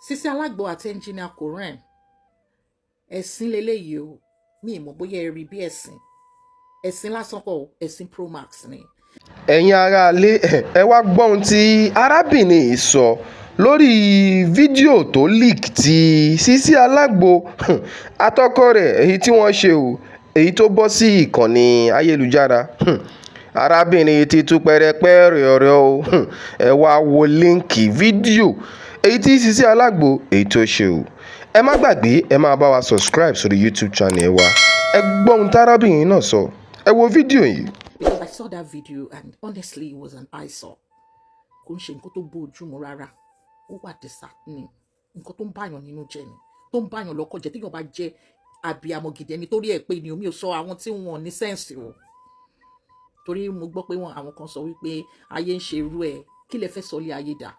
Sisi Alágbo àti Engineer Quran, ẹ̀sìn leléyìí o. Mi ì mọ̀ bóyá ẹ rí bí ẹ̀sìn, ẹ̀sìn lásán kọ́ o, ẹ̀sìn Pro Max ni. Ẹ̀yin aráalé, ẹ wá gbọ́ ohun tí arábìnrin yìí sọ lórí fídíò tó leak tí Sisi Alágbo àtọkọ rẹ̀, èyí tí wọ́n ṣe o, èyí tó bọ́ sí ìkànnì ayélujára. Arábìnrin yìí ti tú pẹ́rẹpẹ̀rẹ ọ̀rọ̀ o. Ẹ wá wo link fídíò èyí tí Sisi Alágbo èyí tó ṣe o. Ẹ má gbàgbé, ẹ máa bá wa subscribe sórí YouTube channel wa. Ẹ gbọ́ ohun tárábìnrin náà sọ, ẹ wo fídíò yìí. Because I saw that video and honestly, it was an eyesore. Kò ń ṣe nǹkan tó bójú mu rárá. Ó wà disheartening. Nǹkan tó ń báyàn nínú jẹ́ ni, tó ń báyàn lọ́kọ̀ jẹ́. Téèyàn bá jẹ́ abiyamọ gidi, ẹni torí ẹ̀ pé ni omi ò sọ àwọn tí wọn ní sense o, torí mo gbọ́ pé wọn àwọn kan sọ wípé ayé ń ṣe irú ẹ̀. Kí lẹ fẹ́ sọ lé ayé dà?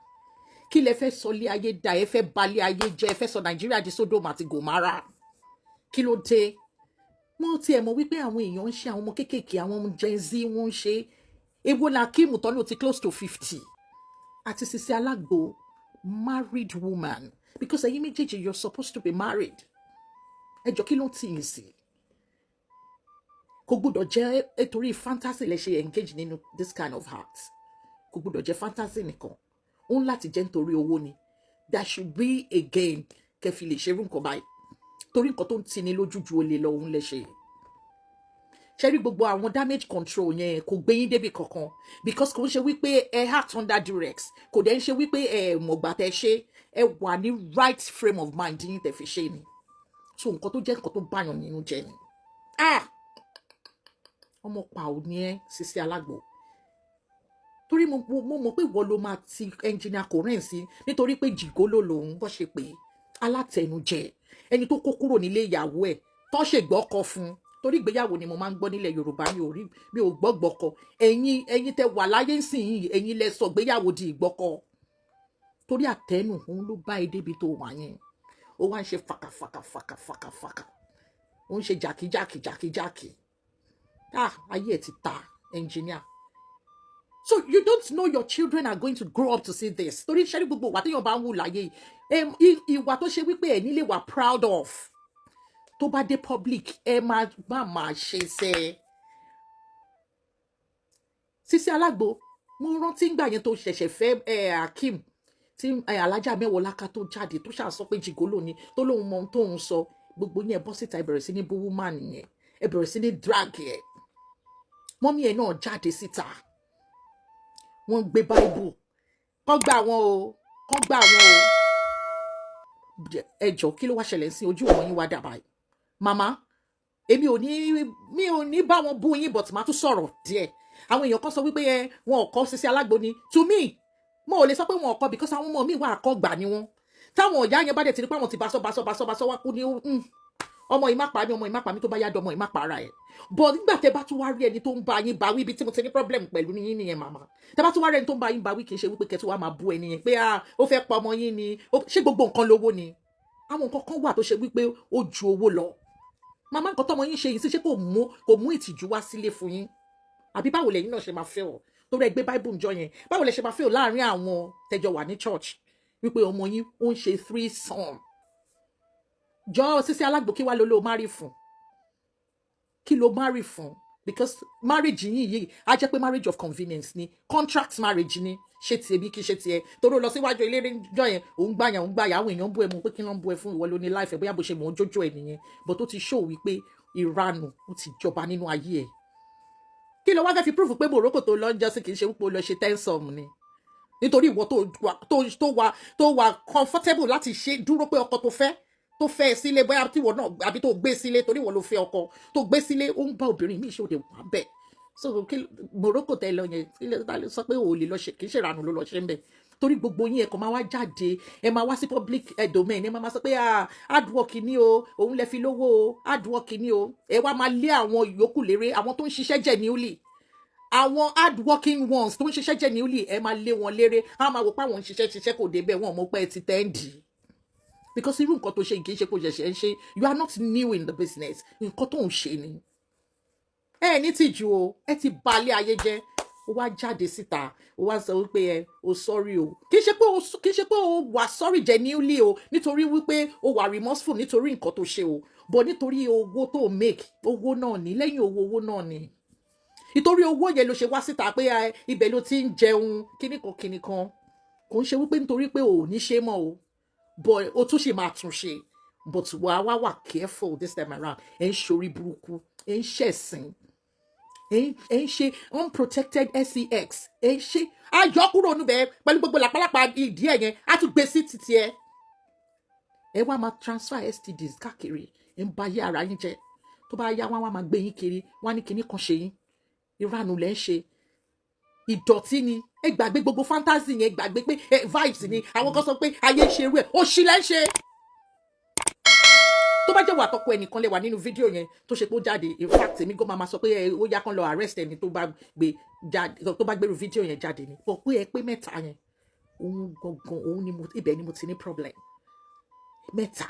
Kí lẹ fẹ́ sọ lé ayé dà? Ẹ fẹ́ balẹ̀ ayé jẹ́, ẹ fẹ́ sọ Nàìjíríà di Sódòmù àti Gòmárà. Kí ló dé? Wọ́n tiẹ̀ mọ̀ wípé àwọn èèyàn ń ṣe, àwọn ọmọ kéékèèké, àwọn ọmọ Gen Z, wọ́n ń ṣe. Èwo la Akeem tán ló ti close to 50, àti Sisi Alágbo, married woman? Because ẹ̀yin méjèèjì, you're supposed to be married. Ẹ jọ, kí ló ń tì yín sí? Kò gbọ́dọ̀ jẹ́ nítorí fantasy lẹ ṣe engage nínú this kind of act. Kò gbọ́dọ̀ jẹ́ fantasy nìkan, ó ń láti jẹ́ nítorí owó ni. There should be a gain kẹ́ fi lè ṣerú nǹkan báyìí, torí nǹkan tó ń tini lójú ju olè lọ òun lẹ ṣe. Ṣe rí gbogbo àwọn damage control yẹn, kò gbé yín débi kankan, because kò ń ṣe wípé ẹ act under duress, kò dẹ̀ ń ṣe wípé ẹ mọ̀gbà tẹ ṣe. Ẹ wà ní right frame of mind yín tẹ fi ṣe ni. So nǹkan tó jẹ́ nǹkan tó báyàn nínú jẹ́ ni. Ah, ọmọ pa ò ní ẹ, Sisi Alágbo, torí mo mọ̀ pé ìwọ ló máa ti Engineer Quran sí, nítorí pé gigolo lòun bó ṣe pé alátẹnujẹ, ẹni tó kó kúrò nílé ìyàwó ẹ̀ tó ṣègbọ́kọ fún. Torí ìgbéyàwó ni mo máa ń gbọ́ nílẹ̀ Yorùbá, mi ò rí, mi ò gbọ́ gbọ́kọ. Ẹ̀yin tẹ wà láyé ń sìn yìí, ẹ̀yin lẹ sọ ìgbéyàwó di ìgbọ́kọ, torí àtẹnu òun ló bá ẹ débi tó wà yẹn. Ó wá ń ṣe fàkàfàkà fàkàfàkà fàkà, ó ń ṣe jàkíjàkì jàkíjàkì. Ah, ayé ẹ ti ta, engineer. So you don't know your children are going to grow up to see this. Torí ṣẹ́rí, gbogbo ìwà téèyàn bá ń wù láyé, ìwà tó ṣe wípé ẹ̀ nílé wà proud of, tó bá dé public, ẹ máa má máa ṣe sẹ́. Sisi Alágbo, mo rántí ngbà yẹn tó ṣẹ̀ṣẹ̀ fẹ́ ẹ Akeem, tí alájà Mẹ́wọ̀láká tó jáde, tó ṣàṣọ pé gigolo ni, tó lóun mọ ohun tóun sọ. Gbogbo yẹn bọ́ síta, ẹ bẹ̀rẹ̀ sí ní bú woman yẹn, ẹ bẹ̀rẹ̀ sí ní drag ẹ̀. Mummy ẹ̀ náà jáde síta, wọ́n gbé Bible kọ́ gbà wọ́n o, kọ́ gbà wọ́n o. Ẹ jọ, kí ló wá ṣẹlẹ̀ sí ojú wọn yín wá dà báyìí? Màmá, èmi ò ní, mi ò ní bá wọn bú yín, but màá tún sọ̀rọ̀ díẹ̀. Àwọn èèyàn kan sọ wípé ẹ wọn ò kọ́ Sisi Alágbo ni. To me, mo ò lè sọ pé wọn ò kọ́, because àwọn ọmọ mi wà, àkọ́gbà ni wọ́n. Táwọn ọ̀yá yẹn bá dẹ̀ ti rí pé àwọn ti bá sọ bá sọ bá sọ bá sọ, wá kú ní ọmọ yìí má pa mí, ọmọ yìí má pa mí, tó bá yá dọmọ yìí má pa ara ẹ̀. But nígbà tẹ́ bá tún wá rí ẹni tó ń bá yín bá wí, ibi tí mo ti ní problem pẹ̀lú yín nìyẹn, màmá. Tẹ́ bá tún wá rí ẹni tó ń bá yín bá wí, kì í ṣe wípé kẹ́ tún wá máa bú ẹni yẹn pé ah, ó fẹ́ pa ọmọ yín ni. Ṣé gbogbo nǹkan lówó ni? Àwọn nǹkan kan wà tó ṣe wípé ó ju owó lọ. Màmá, nǹkan tọmọ yín ṣe yìí sí, ṣé kò mú ìtìjú wá sílé fún yín? Àbí báwo lẹ̀yin náà ṣe máa fẹ́ ọ torí ẹ gbé Bible njọ yẹn? Báwo lẹ ṣe máa fẹ́ ọ láàrin àwọn tẹjọ wà ní church wípé ọmọ yín ó ń ṣe threesome? Jọ, Sisi Alágbo, kí wàá ló marry fún? Kí ló marry fún? Because marriage yìí yìí á jẹ́ pé marriage of convenience ni, contract marriage ni. Ṣé tiẹ̀ bí kí ṣe tiẹ̀ torí ó lọ síwájú eléré jọ yẹn, òun gbàyà, òun gbàyà, àwọn èèyàn ń bú ẹ mú pé kí ló ń bú ẹ fún? Ìwọ ló ní life ẹ, bóyá bó ṣe mọ̀ ọ́n jójó ẹ nìyẹn, but ó ti show wípé ìranù ó ti jọba nínú ayé ẹ. Kí ló wá fẹ́ fi proof pé Morocco tó lọ ń jọ́sìn, kì í ṣe wípé ó lọ ṣe threesome ni? Nítorí ìwọ tó wà comfortable láti ṣe dúró pé ọkọ tó fẹ́ sílé, bóyá tíwọ náà àbí tó gbé sílé, torí ìwọ ló fẹ́ ọkọ tó gbé sílé, ó ń bá obìnrin míì ṣe, òde wà bẹ́ẹ̀. So kí Morocco tẹ lọ yẹn, kí ló sọ pé ò lè lọ ṣe? Kì í ṣe ìranù ló lọ ṣe ń bẹ̀. Torí gbogbo yín, ẹ kàn máa wá jáde, ẹ máa wá sí public domain, ẹ máa máa sọ pé ah, hard work ni o, òun lẹ fi lówó o, hard work ni o. Ẹ wá máa lé àwọn yòókù léré, àwọn tó ń ṣiṣẹ́ genuinely, àwọn hard working ones tó ń ṣiṣẹ́ genuinely, ẹ máa lé wọn léré. Á máa wò pé àwọn ń ṣiṣẹ́ ṣiṣẹ́ kò débẹ̀, wọn ò mọ̀ pé ẹ ti tẹ́ǹdì, because irú nǹkan tó ṣe kì í ṣe kó ṣẹ̀ṣẹ̀ ń ṣe. You are not new in the business. Nǹkan tó ń ṣe ni ẹ ní tìjú o, ẹ ti balẹ̀ ayé jẹ́. Ó wá jáde síta, ó wá sọ wípé ẹ o sorry o. Kì í ṣe pé o wà sorry genuinely o, nítorí wípé o wà remorseful nítorí nǹkan tó ṣe o, but nítorí owó tó make, owó náà ní lẹ́yìn owó, owó náà ni. Ìtorí owó yẹn ló ṣe wá síta pé ibẹ̀ ló ti ń jẹun, kíníkan kíníkan. Kò ń ṣe wípé nítorí pé o ò ní ṣe mọ́ o, but o tún ṣì máa tún ṣe, but wàá wá wà careful this time around. Ẹ̀ ń ṣorí burúkú, ẹ̀ ń ṣẹ̀sìn, ẹ̀ ń ṣe unprotected sex, ẹ̀ ń ṣe ayọ̀ kúrò níbẹ̀ pẹ̀lú gbogbo làpálàpá ìdí ẹ̀ yẹn, á tún gbé sí títí ẹ̀. Ẹ wá máa transfer STDs káàkiri, ẹ̀ ń ba ayé ara yín jẹ́. Tó bá yá, wọ́n wá máa gbé yín kiri, wọ́n á ní kinní kan ṣe yín. Ìranù lẹ́ ń ṣe, ìdọ̀tí ni. Ẹ gbàgbé gbogbo fantasy yẹn, gbàgbé pé vibes ni. Àwọn kan sọ pé ayé ń ṣe irú ẹ̀, òṣì lẹ́ ń ṣe. Tó bá jẹ́ wà tọkọ ẹnìkan lè wà nínú fídíò yẹn tó ṣe pé ó jáde, in fact, èmi gan máa sọ pé ẹ ó yá, kán lọ arrest ẹni tó bá gbé jáde, tó bá gbèrú fídíò yẹn jáde ni. Bọ̀ pé ẹ pé mẹ́ta yẹn, òun gangan, òun ni mo, ibẹ̀ ni mo ti ní problem. Mẹ́ta,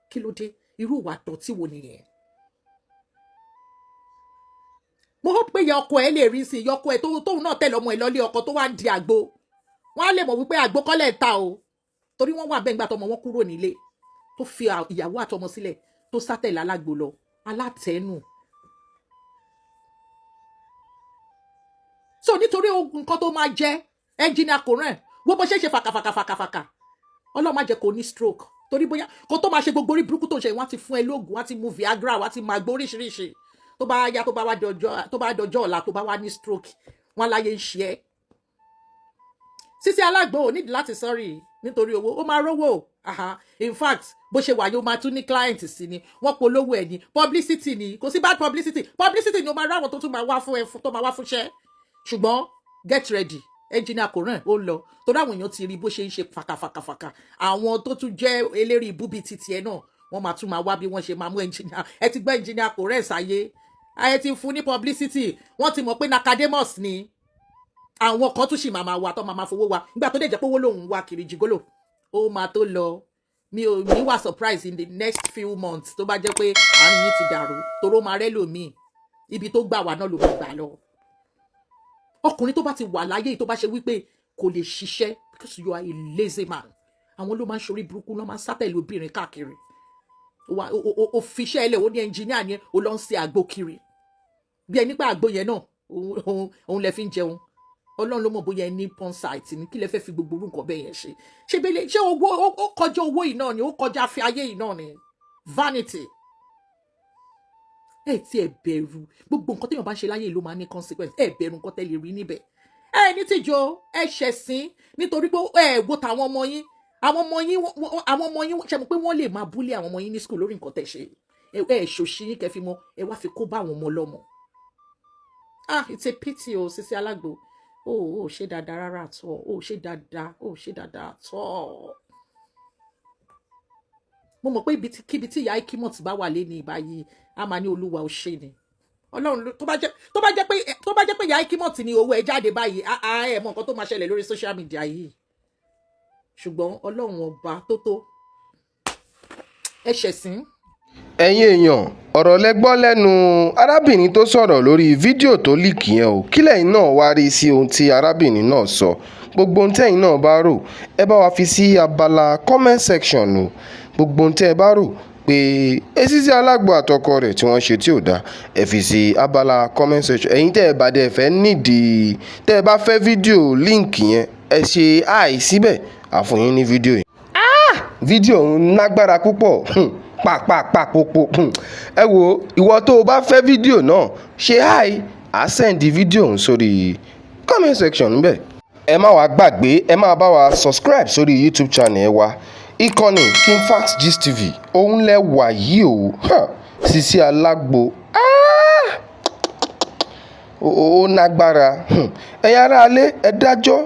kí ló dé? Irú ìwà dọ̀tí wo nìyẹn? Mo hope pé ìyá ọkọ ẹ lè rí sí ìyá ọkọ ẹ tóun náà tẹ̀lé ọmọ ẹ lọ́lé ọkọ tó wá ń di àgbo. Wọ́n á lè mọ̀ wípé àgbo kọ́lẹ̀ ń ta o, torí wọ́n wà bẹ́ẹ̀ gbà tọmọ wọn kúrò nílé, tó fi ìyàwó àtọmọ sílẹ̀, tó sátẹ̀lé alágbo lọ, alátẹ̀nù. So nítorí nǹkan tó máa jẹ́ ẹnjìnìà kò rẹ̀ wo bó ṣe ṣe fàkàfàkàfàkàfàkà. Ọlọ́run má jẹ́ kó ní stroke, torí bóyá kó tó máa ṣe gbogbo orí burúkú tó ń ṣe, wọ́n á ti fún ẹ lóògùn, wọ́n á ti mu Viagra, wọ́n á ti máa gbó oríṣiríṣi. Tó bá yá, tó bá wá dọjọ́, tó bá dọjọ́ ọ̀la, tó bá wá ní stroke, wọ́n láyé ń ṣe ẹ́. Sisi Alágbo ò nídìí láti sorry nítorí owó. Ó máa rówó. Aha. In fact, bó ṣe wà yóò máa tún ní client sí ni. Wọ́n polówó ẹ̀ ní publicity ni, kò sí bad publicity. Publicity ni ó máa ráwọn tó tún máa wá fún ẹ, tó máa wá fúnṣẹ́. Ṣùgbọ́n get ready, engineer kò ràn ó lọ, torí àwọn èèyàn ti rí bó ṣe ń ṣe fàkàfàkàfàkà. Àwọn tó tún jẹ́ eléré ibú bíi titi ẹ náà, wọ́n máa tún máa wá bí wọ́n ṣe máa mú engineer. Ẹ ti gbọ́ engineer kò rẹ̀ sáyé, ẹ ti fún ní publicity, wọ́n ti mọ̀ pé Nakademus ni. Àwọn kan tún sì máa máa wá tó máa máa fowó wa nígbà tó dẹ̀ jẹ́ pé owó lòun wá kiri jìgólò. Ó máa tó lọ. Mi ò ní wà surprise in the next few months tó bá jẹ́ pé àárín yín ti dàrú, toró máa rẹ́ lòmíì. Ibi tó gbà wá náà ló máa gbà lọ. Ọkùnrin tó bá ti wà láyé, tó bá ṣe wípé kò lè ṣiṣẹ́, because you are a lazy man, àwọn ló máa ń ṣorí burúkú, ló máa ń sátẹ̀lé obìnrin káàkiri. Ó fiṣẹ́ ẹlẹ̀, ó ní ẹnjìníà yẹn, ó lọ ń ṣe àgbo kiri bí ẹni pé àgbo yẹn náà òun lẹ fi ń jẹun. Ọlọ́run ló mọ̀ bóyá ẹ ní porn site ní. Kí lẹ fẹ́ fi gbogbo orúkọ bẹ́ẹ̀ yẹn ṣe? Ṣe bẹ́lẹ̀ ṣé owó ó kọjá owó yìí náà ni, ó kọjá fi ayé yìí náà ni vanity. Ẹ tí ẹ bẹ̀rù gbogbo nǹkan téèyàn bá ń ṣe láyé ló máa ní consequence. Ẹ bẹ̀rù nǹkan tẹ́ lè rí níbẹ̀. Ẹ ní tìjọ, ẹ ṣẹ̀sín nítorí pé ẹ wo tàwọn ọmọ yín, àwọn ọmọ yín, àwọn ọmọ yín. Ṣe mọ̀ pé wọ́n lè máa bully àwọn ọmọ yín ní school lórí nǹkan tẹ́ ṣe? Ẹ ṣòṣì yín kẹ́ fi mọ, ẹ wá fi kó bá àwọn ọmọ ọlọ́mọ. Ah, it's a pity o. Sisi Alágbo, o ò ṣe dáadáa rárá àtọ, o ò ṣe dáadáa, o ò ṣe dáadáa àtọ. Mo mọ̀ pé ibi kíbi tí ìyá Ikimot bá wà lé ní ìbáyìí, a máa ní Olúwa ò ṣe ni. Ọlọ́run, tó bá jẹ́ pé ìyá Ikimot ní owó ẹ jáde báyìí, á ẹ mọ nǹkan tó máa ṣẹlẹ̀ lórí social media yìí. Ṣùgbọ́n Ọlọ́run ọba tó ẹ ṣẹ̀sín. Ẹ̀yin èèyàn, ọ̀rọ̀ lẹ gbọ́ lẹ́nu arábìnrin tó sọ̀rọ̀ lórí fídíò tó leak yẹn o. Kí lẹ́yìn náà wá rí sí ohun tí arábìnrin náà sọ? Gbogbo ohun tẹ́yin náà bá rò, ẹ bá wa fi sí abala comment section o. Gbogbo ohun tẹ́ ẹ bá rò pé Sisi Alágbo àtọkọ rẹ̀ tí wọ́n ṣe tí ò dáa, ẹ fi sí abala comment section. Ẹ̀yin tẹ́ ẹ bá dẹ̀ fẹ́ nídìí, tẹ́ ẹ bá fẹ́ fídíò link yẹn, ẹ ṣe hi síbẹ̀, a fún yín ní fídíò yìí. Fídíò ọ̀hún lágbára púpọ̀ pàpàpàpòpò. Ẹ wo, ìwọ tó o bá fẹ́ fídíò náà, ṣe hi, á send fídíò ọ̀hún sórí comment section níbẹ̀. Ẹ má wàá gbàgbé, ẹ máa bá wa subscribe sórí YouTube channel wa, ìkànnì King Fact Gist TV. Òun lẹ wà yìí o. Sisi Alágbo, ah! Ó nágbára. Ẹ̀yin aráalé, ẹ dájọ́.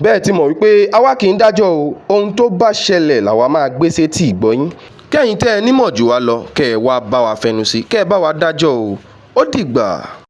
Bẹ́ẹ̀ ti mọ̀ wípé àwa kì í dájọ́ o. Ohun tó bá ṣẹlẹ̀ làwa máa gbé sétí ìgbọ́ yín. Kẹ́yìn tẹ́ ẹ nímọ̀ jù wá lọ, kẹ́ ẹ wá bá wa fẹnu sí, kẹ́ ẹ bá wa dájọ́ o. Ó dìgbà.